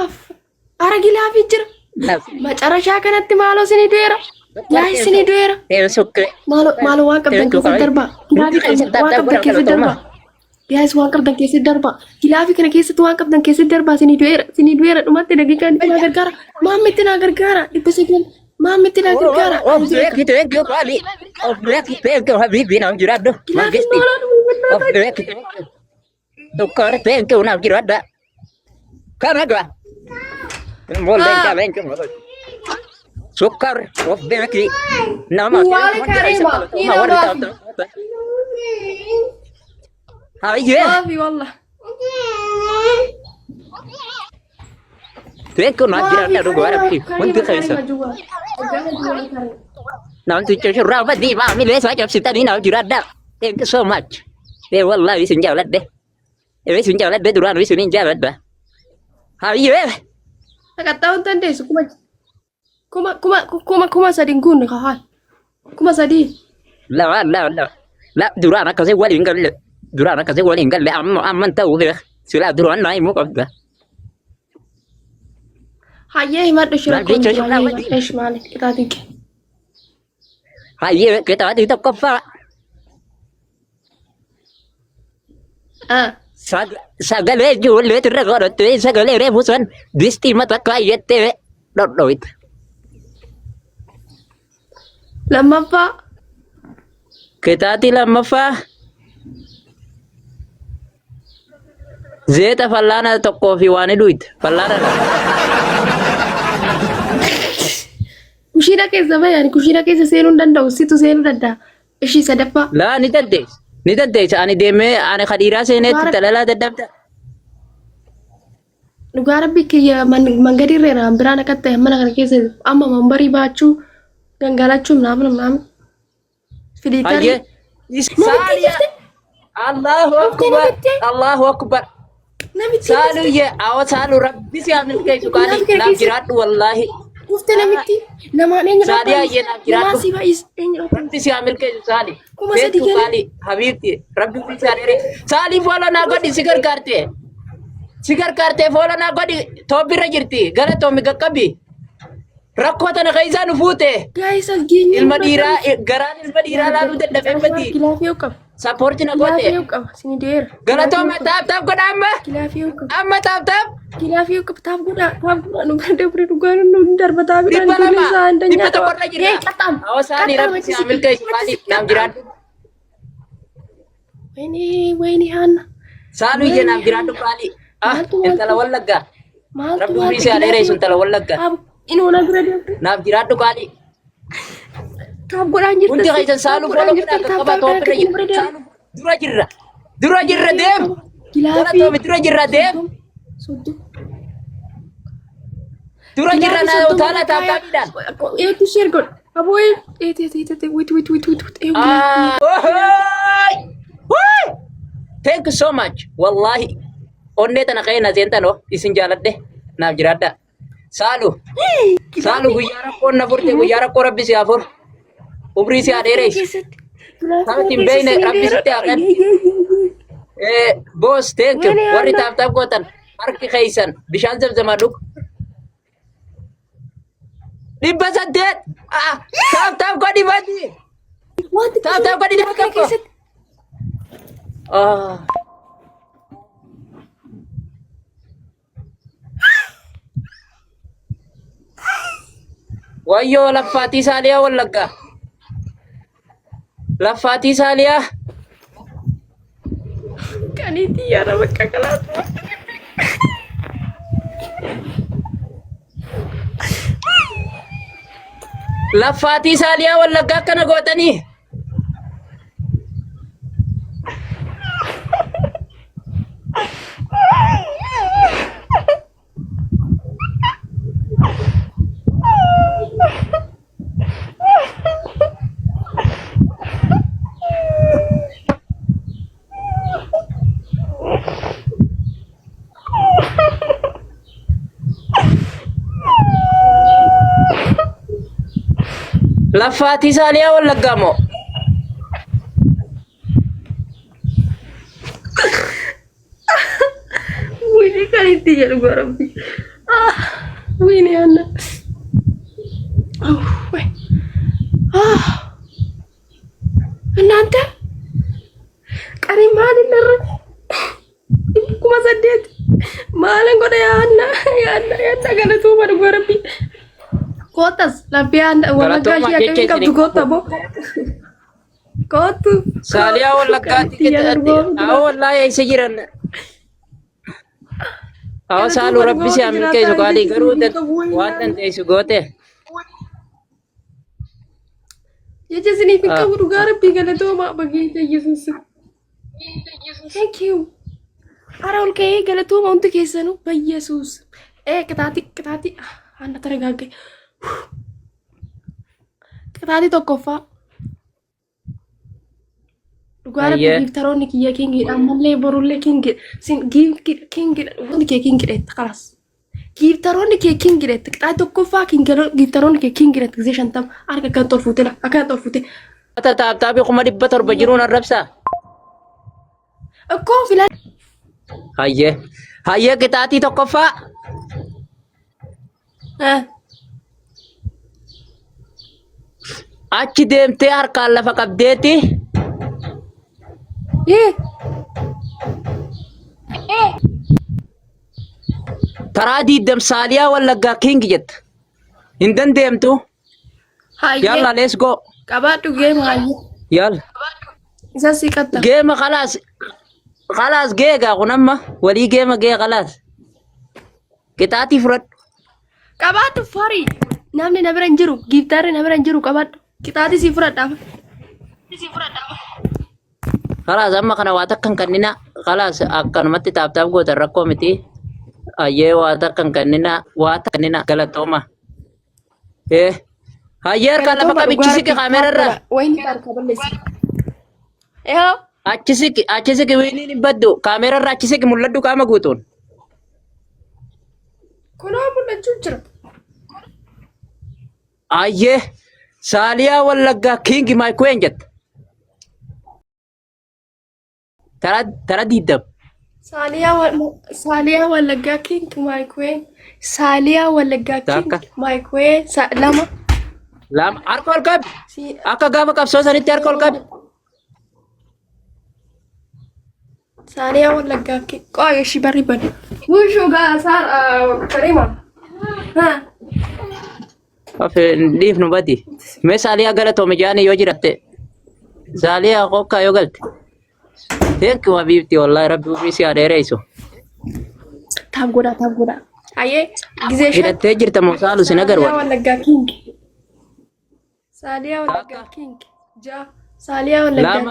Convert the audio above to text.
Af. Ara gilaafii jira. Macarashaa kanatti maaloo isinii du'eera. Yaa isinii du'eera. Maaloo maaloo waan qabdan keessatti darbaa. Gilaafii qabdan waan qabdan keessatti darbaa. Guys waan qabdan keessatti darbaa. Gilaafii kana keessatti waan qabdan keessatti darbaa isinii du'eera. Isinii du'eera dhumatti daqiiqaan itti naa gargaara. Maammitti naa gargaara. 900 maammitti naa gargaara. Gilaafii maaloo dhumatti. Sukkaara thank you naaf jiraadha. Kana gaa. Molleen thank you. Sukkaara of beeki. Nama Waali Karima, ina maafi. Hayyee. Maafi wallah. Thank you naaf jiraadha dhugaa rabbi. Wanti keessa. Namticha shurraaba diimaa milee isaa cabsitanii naaf jiraadha. Thank you so much. Ee wallaahi isin jaaladhe. Ee isin jaaladhe duraan isin hin jaaladha. Hayyee. Sakatta'uu hin dandeessu kuma kuma kuma kuma 3000 hin guunne kahaa. 3000. La la la la duraan akkasii waliin galle. Duraan akkasii waliin galle amma amma hin ta'u beek. Silaa duraan naa himuu qabda. Hayyee himadhu shira Namticha kun shurraaba hayyee diimaa. esh maali qixaatiin kee. Hayyee qixaatii tokkoffaa. Ah. Sagalee ijoollee irra godhattee sagalee reefu san distii mata kaayyattee dhodhooyte. Lammaffaa. Qixaatii lammaffaa zeeta fallaana tokkoo fi waan hidhuuyte fallaana lama. Kushiina keessa bahe ani kushiina keessa seenuu hin danda'u situ seenuu danda'a. Ishii sadaffaa. Laa ni dandeessa. Ni dandeessa. Ani deemee ani kadhiiraa seeneetti Dhugaa talalaa dadhabda. Dhugaa rabbi kiyya mangadii irreera biraan akka ta'e mana kana keessa amma mambarii baachuu gangalachuu naaf naaf filiitarii. Hayyee. Namitti Saaliya. jirte Allahu dhuftee akbar. namitti Allahu akbar. namitti Saaluyyee awa saalu rabbi si haa milkeessu Gilaafi qaalii kana naaf keessa jiraadhu wallaahi. dhufte namitti namaan eenyu Saaliyaa dhaabbanis naaf namaan jiraadhu. si baay'is eenyu dhaabbanis Rabbi si haa milkeessu saali. 3000 Beektu galee qaalii habiibti rabbi si haa dheere. Saalii foola naa godhi si gargaarte. Si gargaarte foola naa godhi toobbirra jirti galatoomi qaqqabi. Rakkoo tana keessaa nu fuute. Guys as geenye Ilma dhiiraa garaan ilma dhiiraa laaluu dadhabee mati. Gilaafii yoo qaba. Sappoorti na goote. Gilaafii yoo qaba. Sini deera. Galatooma taap taap godha amma. Gilaafii yoo qaba. Amma taap taap. Gilaafii yoo qaba. Taaf godhaa. Taaf godhaa. Nu bira dabre dhugaa nu darba taafidhaan Dhibba ijoollee lama. isaa hin Dhibba danyaa tokkorra jirra. Hee qaxxaam. Hawasaanii Qaxxaam rabbi si haa milkeessu maali naaf jiraadhu. Wayni wayni haanna. Saaluu ijee naaf jiraadhu qaali. Ah Maaltu intala maaltu wallaggaa. maaltu Rabbi umrii maaltu si haa dheeressu gilaafii intala wallaggaa. Taaf inuu na bira dabre. Naaf jiraadhu qaali. Taaf godhaan jirtan. Hundi keessan Taaf saaluu godhaan fooloo jirtan. godhaa Taaf qaqqabaa taaf godhaan toophirra akka bira jirra. dabre. Saaluu dura jirra. Dura jirra deem. Gilaafii. Galatoomi dura jirra deem. 30. Dura jirra Gilaafii naa 30 utaala taap taapiidhaan. Eetu share godh. Aboo eet eet eet eet wait wait wait wait wait. Eewu gilaafii. Thank you so much. Wallahi. Onnee tana ka'ee na seentanoo isin jaaladhe naaf jiraadha. Saalu. Saalu guyyaa rakkoon na furte guyyaa rakkoo rabbi si haa furu. Umrii si haa dheeressu. Keessatti. Nama hin beekne rabbi sitti haa kennu. Boss thank you. Wani Warri Anna. taap taap gootan harki keessan bishaan zamzamaa dhugu. 800. Ah, taap taap godhi badi. Wanti Taap taap godhi dhibba kana tokko. keessatti Ah. Wayyoo laffaatii saaliyaa wallaggaa. Laffaatii saaliyaa. Qaniitii yaada bakka kalaatu. Laffaatii saaliyaa wallaggaa akkana gootanii. Laffaatii saaliyaa wallaggaa moo? Wayii kan itti jedhu garabbi. ወይኔ ያለ ወይ እናንተ ቀሪ maal irra 8,000 maalan godha yaanna yaanna yaanna galatooma dhugaa rabbi kootas labbee wallaggaa Galatooma ishee jecha akkamiin qabdu isin koota boo kootu Saaliyaa Wallaggaatti yaanna Awwa wallaahi eessa jiran? Awwa Saaluu rabbi si haa milkeessu qaalii garuu waan dandeessu goote. Jecha isiniif hin qabu dhugaa rabbii galatooma bageessa Yesuus. Thank you. Ara ol ka'ee galatooma hundi keessanuu በኢየሱስ ቅጣቲ ቅጣቲ አና ተረጋጋኝ። Qixaatii tokkoffaa. Dhugaa rabbii Ayyee. Gifteroonni kiyya kingidha ammallee borullee kingidha. Sin kingidha hundi kee kingidha خلاص. Gifteroonni kee kingidha qixaatii tokkoffaa gifteroonni kee kingidha gisee 50 harka akkan tolfuute la akkan tolfuute. Tap tapii 700,000 jiruun arrabsaa. Akkoo filan. Hayyee. Hayyee qixaatii tokkoffaa. Achi deemtee harkaan lafa qabdeeti. Taraa diiddam Saaliyaa Wallaggaa king jetta. Hin dandeemtu. Hayyee. Yalla let's go. Qabaadhu geema hayyee. Yalla. Isa si qatta. Geema khalaas. Khalaas geegaa kun amma walii geema gee khalaas. Qixaatii fudhadhu. Qabaadhu farii. Namni na bira hin jiru. Gifterri na bira hin jiru qabaadhu. Qixaatii si fudhadha. Khalaas amma kana waa takka hin kannina. Khalaas akkanumatti tap tap gootan rakkoo miti. Hayyee waa takka hin kannina. Waa takka kannina galatooma. Hayyee harkaan lafa Galatooma qabi dhugaa achi siqi rabbii kaameera irraa. Wayni harka balleessi. Yaa. Achi siqi wayniin hin baddu. Kaameera irraa achi siqi mul'adhu qaama guutuun. Kunoo mul'achuu jira. Hayyee Saaliyaa Wallaggaa king my queen jetta. Tara tara diiddam. Saaliyaa Wallaggaa king my queen. Saaliyaa Wallaggaa king Takka. my queen. Lama. Lama harka ol qabi. Akka gaafa qabsoo sanitti harka ol qabi. Saaliyaa Wallaggaa king. Qo'a ishii barri bani. Wushuu gaa saar kareema. Ha. Of dhiifnu badi. Mee Saaliyaa galatoome jaanii yoo jiratte. Saaliyaa kokkaa yoo galte. Thank you habibti wallahi rabbi umrii si haa dheeressu. Tap godhaa tap godhaa. Ayyee gisee 5. Hidhattee jirta moo Saalu sin agarwa. Saaliyaa Wallaggaa king. Saaliyaa Wallaggaa king. Ja'a. Saaliyaa Wallaggaa Lama.